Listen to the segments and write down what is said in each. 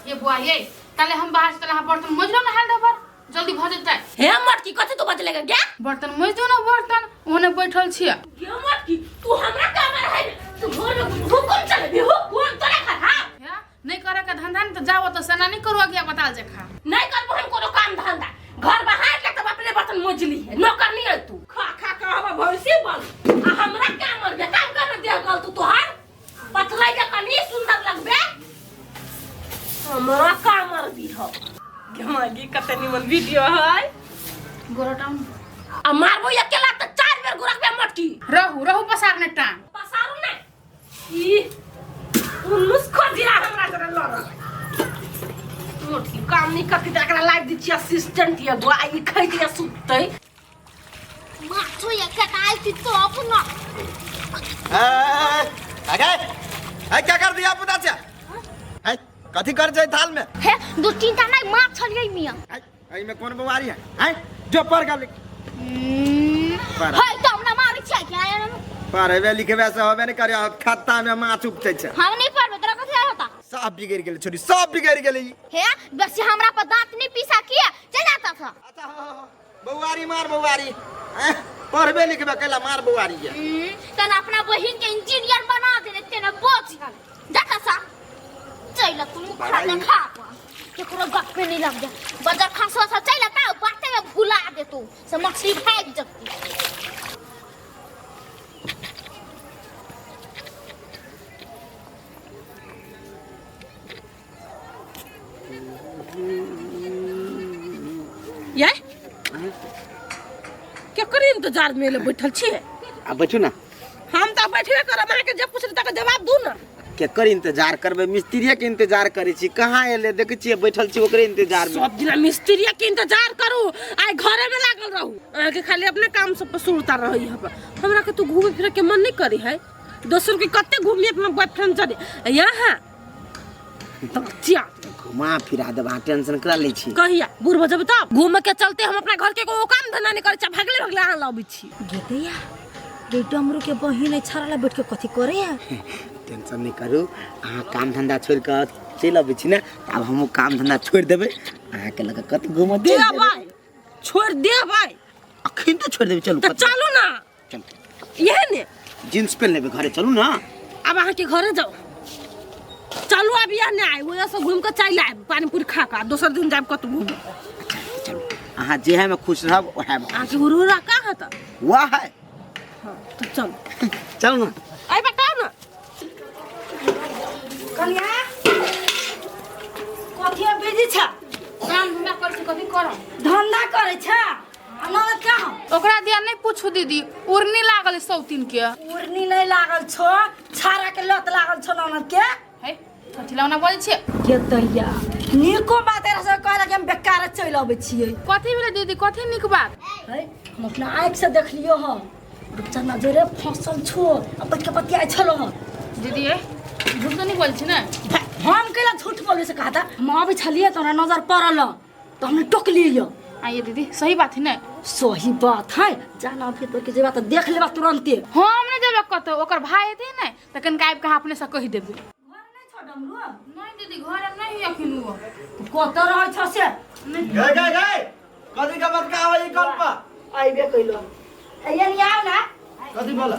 ये बुआ ये ताले हम बाहर से ताले अहाँ बर्तन मोज लो नहाल देबर जल्दी भ जेतै। हे मटकी, कथी तू बजले गे? बर्तन मोज दो ना बर्तन, ओने बैठल छियै। गे मटकी, तू हमरा काम रहे तू घर में हुकुम चलेबी, हुकुम तोरा घर। हां हे नहीं करे के धंधा नहीं तो जाओ तो सेना नहीं करू अगिया बताल जखा। नहीं करबो हम कोनो काम धंधा, घर बाहर ले तब अपने बर्तन मोजली है, नौकर नहीं है तू। खा खा के हम भैंसी बन आ हमरा काम मर गया, काम कर दे गल तू तोहार पतलाई के कनी सुंदर लगबे, हमरा काम मर दी हो। गेमागी कते निमन वीडियो है। गोरटाउन आ मारबो अकेला त चार बेर गुरकबे मटकी। रहू रहू पसारने टांग। पसारू ने ई उन्नुस खोजिया हमरा जरा लड़ मोटकी काम नहीं करती त एकरा लाइव दी छी असिस्टेंट ये गो आ ई खै दिया सुततै। माछो ये कटाई थी तो अपना अरे ए क्या कर दिया पुता से? ए कथी कर छै थाल में? हे दो तीन टा नहीं माछ छलियै मियां। ए में कोन बीमारी है? हैं जो पर गल पर। हे तो हमरा मारै छै क्या यार? पढ़ेबे लिखेबे से होबे नहीं करे, खत्ता में माछ उपजै छै। हम नहीं पढ़बे तोरा कथी होता? सब बिगड़ गेलै छोरी, सब बिगड़ गेलै। हे बस हमरा पर दांत नहीं पीसा किया चल जाता था। अच्छा हो बौआरी मार बौआरी, पढ़बे लिखबे कैला मार बौआरी के। तन अपना बहिन के इंजीनियर बना देने तेने बच गल जाता सा चल तू मुखड़ा देखा केकरो गप पे नहीं लग जा बजर खासो सा चल ता बाते में भुला दे तू से मछली भाग जती। ये केकर इंतजार में ले बैठल छियै? आ बैठू ना। हम तऽ बैठबे करब, अहाँके जे पूछले तकर जवाब दू ना। केकर इंतजार करबै? मिस्त्रीये के इंतजार करै छी, कहाँ एलै देखै छियै बैठल छी ओकरे इंतजार में। सब दिना मिस्त्रीये के इंतजार करू, आइ घरे में लागल रहू। अहाँके खाली अपने काम सब पर सुरता रहै हब। हमरा के तो घूमे फिरे के मन नहीं करी है, दोसर के कते घूमली अपना बॉयफ्रेंड जरे यहाँ तो चिया घुमा फिरा देब, अहाँ टेंशन करा लै छी। कहिया बूढ़ भऽ जेबै तब घूमे के चलते हम अपना घर के कोनो काम धंधा नहीं करै छी, भगले भगले अहाँ लबै छी। गेदैया रे डमरू के बहिन है छाड़ा ला बैठ के कथी करे है? टेंशन नहीं करू, अहाँ काम धंधा छोड़ के चलि अबै छी ने, आब हमहूँ काम धंधा छोड़ि देबै, अहाँके लऽ कऽ कत घूमऽ दे भाई, छोड़ दे भाई, अखन तऽ छोड़ि देबै। चलू तऽ चलू ना, चलू इहे ने जींस पेन लेबै घरे, चलू ना। आब अहाँके घरे जाउ, चलू आब इएह ने आइ ओएह से घूमि कऽ चलि आयब पानी पूरी खा कऽ, दोसर दिन जायब कतौ घूमऽ। चलू अहाँ जे है में खुश रहब ओएह में। अहाँके हुरहुरा का हत? वाह है। हाँ तो चलू चलू ना। आइ बताउ ना कनिया कथी बिजी छ? काम धंधा कर छी कथी करब? धंधा करै छ आ ननद कहाँ? ओकरा दिया नहीं पूछू दीदी, उड़नी लागल है सौतीन के। उड़नी नहीं लागल छो, छाड़ा के लत लागल छो ननद के। हे कथी लाउना बोल छियै? के दैया नीको बात एकरा सब कहलक कि हम बेकार चलि अबै छियै। कथी भेलै दीदी, कथी नीक बात? है हम अपना आँखि से देखलियो हँ, रुपचन नजरे फंसल छो आ बैठ के बतियाइ छलो हँ। दीदी ए झूठ तो नहीं बोल छी ने? हम कैला झूठ बोलै से कहता, हम अबै छलियै तोरा नजर पड़ल तो हमने टोकलियै। आइए दीदी सही बात है ने? सही बात है, जाना फिर तोर के जेबा तो देख लेबा तुरंते। हम नहीं जेबे कतौ, ओकर भाई हेतै ने त कनिका आबि के अपने से कहि देबै। घर नहीं छो डमरू? नहीं दीदी घर में नहीं अखन ओ। कत रहै छ से? गए गए गए कथी के बात का आबै कल पर? आइबे कइलो। ए नि आउ ना। कथी बोल?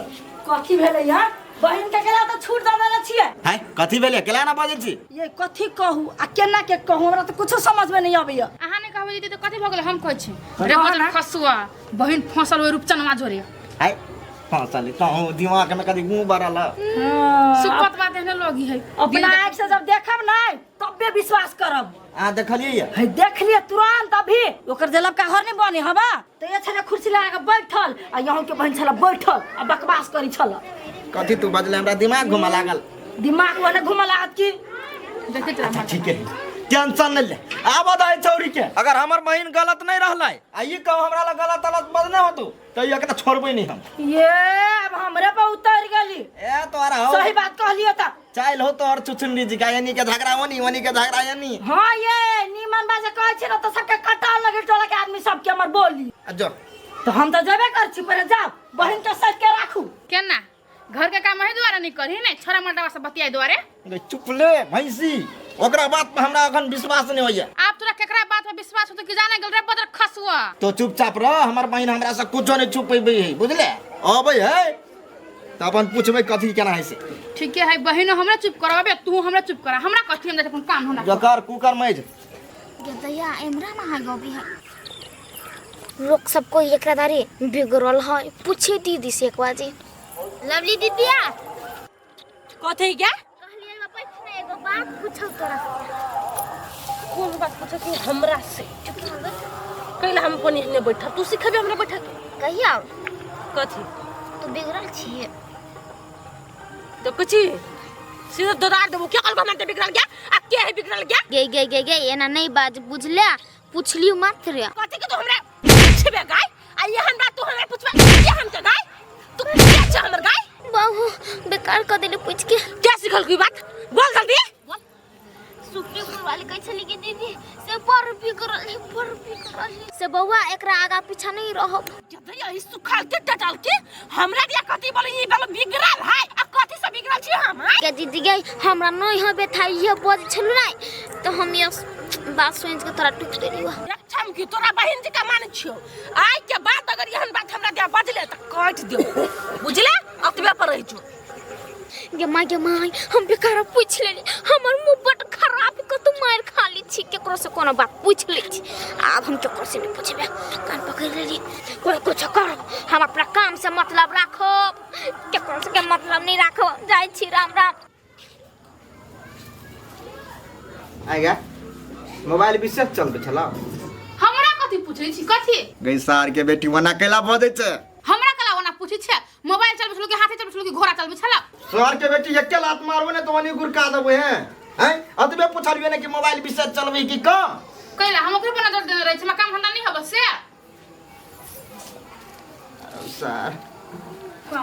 कथी भेलै यार? बहिन के केला त छूट द देले छियै। है कथी भेलै केला ना बजै छी? ये कथी कहू आ केना के कहू, हमरा त कुछो समझ में नहीं आबैया। अहाँ नहीं कहबै दीदी त कथी भ गेलै हम कहै छी। रे बजल खसुआ बहिन फंसल ओइ रूपचनवा जोरे। है फंसल तो दिमाग में कथी मुंह बरल। सुपत बात एहने लोगी है। अपना आँख से जब देखब नहीं तबे विश्वास करब। अहाँ देखलियै या? है देखलियै तुरंत अभी ओकर जे लबका घर नहीं बने हवा तो ये छले कुर्सी लगा के बैठल आ यहाँ के बहन छला बैठल आ बकवास करी छल। कथी तू बजले हमरा दिमाग घुमा लागल। दिमाग ओने घुमा लागत की? देखैत रह। अच्छा ठीक है टेंशन नहीं ले, आब दे छौरी के। अगर हमर बहिन गलत नहीं रहलै आ ई कहू हमरा लग गलत गलत बजने होतू तो ई एकरा छोड़बै नहीं हम। ये अब हमरे पर उतर गेली। ए तोरा हो सही बात कहलियो त। चाइल हो तोहर चुचुंडी जी का यानी के झगड़ा होनी होनी के झगड़ा यानी। हाँ ये नीमन बाजे कहै छी न त सबके कटाल लगे टोला के आदमी सबके हमर बोली। आ जो तो हम त जेबे कर छी, पहिले जाओ बहिन के सट के राखू। केना घर के काम अही द्वारा नहीं करही ने, छोरा मर्दवा सब बतियाई द्वारे। गे चुप ले भैंसी, ओकरा बात पर हमरा अखन विश्वास नहीं होइया। आप तोरा केकरा बात पर विश्वास होतो कि जाने गेल रे बदर खसुआ। तो चुपचाप रह, हमर बहिन हमरा से कुछो नहीं छुपेबै है, बुझले? अबै है त अपन पूछबै कथी केना है से। ठीक है बहिन, हमरा चुप करबे, तू हमरा चुप करा, हमरा कथी हम अपन काम होना। जकर कुकर मैज गे दैया एमरा ना है गोभी है। लोग सबको एकरा दारी बिगड़ल है, पूछे दीदी से एक बाजी। लवली दीदिया कथी क्या कहलिए बैठ ना, एगो बात पूछल तोरा। कोन बात पूछे तू हमरा से? चुप रह बैठ। कैला हम अपन एहने बैठब, तू सिखेबे हमरा बैठे के? कहिया कथी? तू बिगड़ल छिए। तो कुछ सीधा दोदार देबो। क्या कहलको हमरा बिगड़ल गया आ के है बिगड़ल गया? गे गे गे गे एना नहीं बाज, बुझले? पूछलियो मात्र। कथी के तू हमरा पूछबे गाय? आ एहन बात तू हमरा पूछबे के हम के गाय? तू के छ हमर गाय? बहु बेकार कर देले पूछ के। क्या सिखल की बात बोल जल्दी। सुखी वाली कहै छली कि दीदी से बड़ बिगड़ल है, बड़ बिगड़ल है। से बौआ एकरा आगा पीछा नहीं रहब। जब यही सुखल के टटल के हमरा दिया कथी बोले ई बोले बिगड़ल है आ कथी से बिगड़ल छी हम? गे दीदी गे हमरा नहीं हबे था ये बज छलु नहीं तो हम ये बात सुन के तोरा टुक देलियो। छम की तोरा बहिन जी का मान छियो, आइ के बाद अगर एहन बात हमरा दिया बजले त काट दियो, बुझले? अतबे पर रहि जो। गे माय गे माय, हम बेकार पूछ लेली, हमर मुंह बड़ खराब कतौ मार खा ली छी, केकरो से कोनो बात पूछ ली छी। आब हम केकरो से नहीं पूछबे, कान पकड़ लेली। कोई कुछ कर, हम अपना काम से मतलब राखब, केकरो से के मतलब नहीं राखब। जाइ छी, राम राम। आ गया मोबाइल विशेष चलबै छला। हमरा कथी पूछै छी? कथी गई सार के बेटी वना कैला बजै छै? हमरा कला ओना पूछै छै? मोबाइल चलबै छलो कि हाथे चलबै छलो कि घोड़ा चलबै छलो? सार के बेटी एके लात मारबो ने तो वनी गुरका देबो है। हैं अतबे पुछलियो ने कि मोबाइल विशेष चलबै कि कम? कैला हम ओकरे पर नजर देने रहै छी, हमरा काम धंधा नहीं हबे से। सार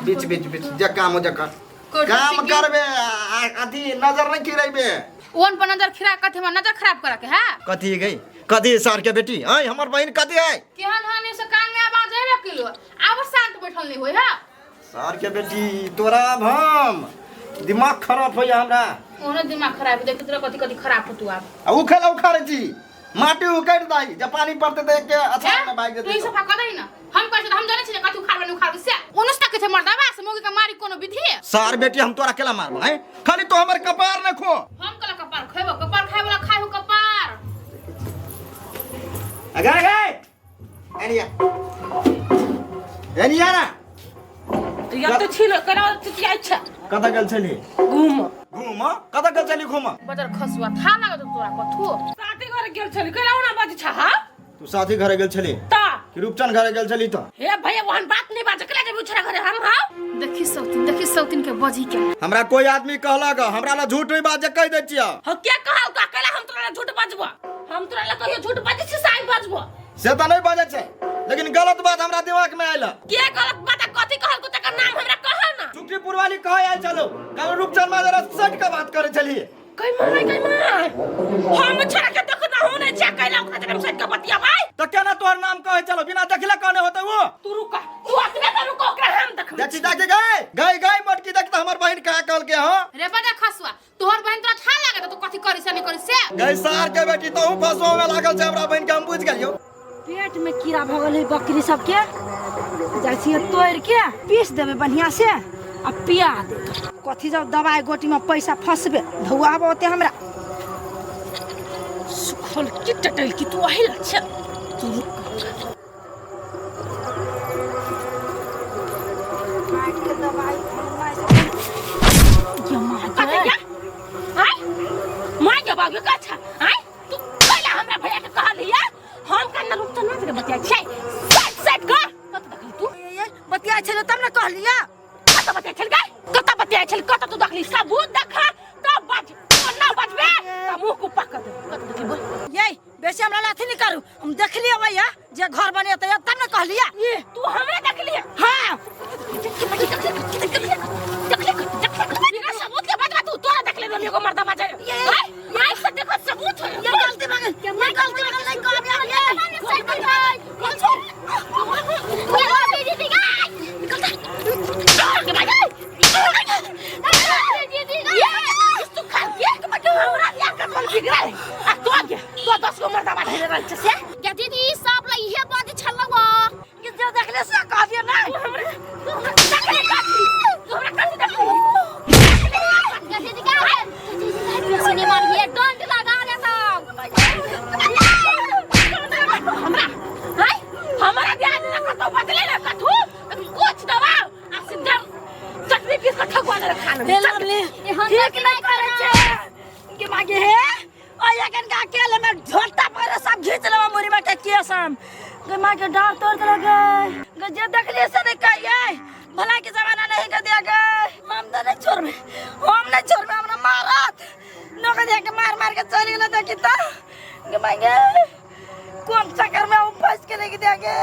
बीच बीच बीच जे काम हो जकर काम करबे, अथी नजर नहीं खिरेबे। ओन पर नजर खिरा कथी हमरा नजर खराब करे के है? कथी गई कथी सार के बेटी? हैं हमर बहिन कथी है? केहन हानि से कान में आवाज आबे किलो आब शांत बैठल नहीं होय है। सार के बेटी तोरा अब हम दिमाग खराब होइया हमरा। ओनो दिमाग खराब देख तोरा कथी कथी खराब होतु आब। आ उ खेला उखाड़े छी माटी उखाड़ दाई जब पानी पड़ते त एक अच्छा में भाग तू जेतै। ई सफा कर दही ना, हम कहै छी हम जानै छी कथी उखाड़बे नहीं उखाड़बे से। ओनो से कहै छै मर्दावा से मौगी के मारी कोनो विधि। सार बेटी हम तोरा केला मारबो हैं, खाली तो हमर कपार न खो। हम कला कपार खैबो, कपार खाए वाला खाए हो कपार। अगे अगे एनिया एनिया ना या तो छिलो करा चिचियाइ छ। कता गेल छली? घूम घूम कता गेल छली? घूम बजर खसुआ था लागत तोरा कथु। साथी घर गेल छली कैला ओना बज छ? हां तू साथी घरे गेल छली ता कि रूपचंद घरे गेल छली? त हे भैया वहन बात नहीं बाज केला जेबू छरा घरे हम। हां देखी सौतीन, देखी सौतीन के बजी के हमरा कोई आदमी कहलक हमरा ला झूठ नहीं बात जे कह दै छियै। हो के कहल का कैला हम तोरा झूठ बजबो? हम तोरा ला कहियो झूठ बजै छी साइ बजबो? से त नहीं बजै छै, लेकिन गलत बात हमरा दिमाग में आयल। के गलत बात कथी कहल को तकर नाम हमरा कह ना। सुखीपुर वाली कह आयल चलो कल रूपचंद माजरा सट के बात करे छली। कई माय कई माय हम छरा के देख ना होने छै कैला ओकरा जगह सट के बतिया भाई। त केना तोहर नाम कहे चलो बिना देखले कहने होते वो? तू रुका, तू अतबे त रुको ओकरा हम देखबै। देखी जाके गए गए गए मटकी देख त हमर बहिन का कहल के। हां रे बजा खसुआ तोहर बहिन तोरा था लागत तो कथी करी से नहीं करी से। गई सार के बेटी तो फसवा में लागल छै हमरा बहिन के, हम बुझ गेलियो। पेट में कीड़ा भऽ गेल है बकरी सबके, जाइ छियै तोड़ि के पीस देबै बढ़िया से आ पिया देबै। कथी जब दवाई गोटी में पैसा फंसबे धुआबो ओते हमरा। सुखल की टटल की तू आहिल छ तू रुक। काट के दवाई ये माँ कथी क्या आय माय के बाबू का छ आय तू पहले हमरा भैया के कहलिया हम का न रुक त न बतिया छै सेट सेट कर कत देखली तू? ये बतिया छलै तब ने कहलिया। कत बतिया छल गई? कत बतिया छल? कत तू देखली? सबूत देखा तब बज, ना बजबे त मुंह को पक दे। कत देखली बोल? ये बेसी हमरा लाथी नहीं करू, हम देखलिए भैया जे घर बनेतै तब ने कहलिया। ये तू हमरा देखली? हाँ बिना सबूत के बजबा तू तोरा देखले रहली एगो मर्दा बजे। आय से देखो सबूत है। ये गलती भऽ गेल, ये गलती भऽ गेल, नहीं कहब यार, ये। तू खा के हमरा बियाह कर तो 10 गो मर्दाबा ढेरे रहै छै से। या दीदी सब ला इहे बात छलवा। कि जो देखले से कहबियो ना। तू हमरा देखले कथी? तू हमरा कथी देखली? या दीदी का है? दीदी सुनी मारिए दंड लगा दे सब। हमरा हाय हमरा ध्यान ना कतौ बदले ना कथू कुछ दबाओ आ सीधा चटनी पीस के ठगवा दे खा ले। हे लवली ठीक नहीं करे छे के मागे हे ओ यकन का अकेले में झोटा पर सब घींच लेवा मुरी में के केस हम के माँ के डार तोड़ देलक गे। जे देखलिए से नहीं कहिए भला के जमाना नहीं के दिया गे। हम तो नहीं छोड़बे, हम नहीं छोड़बे, हमरा मारत नौकर दिया के मार मार के चल गेल देखी तो के मागे कौन चक्कर में हम फंस के नहीं दिया गे।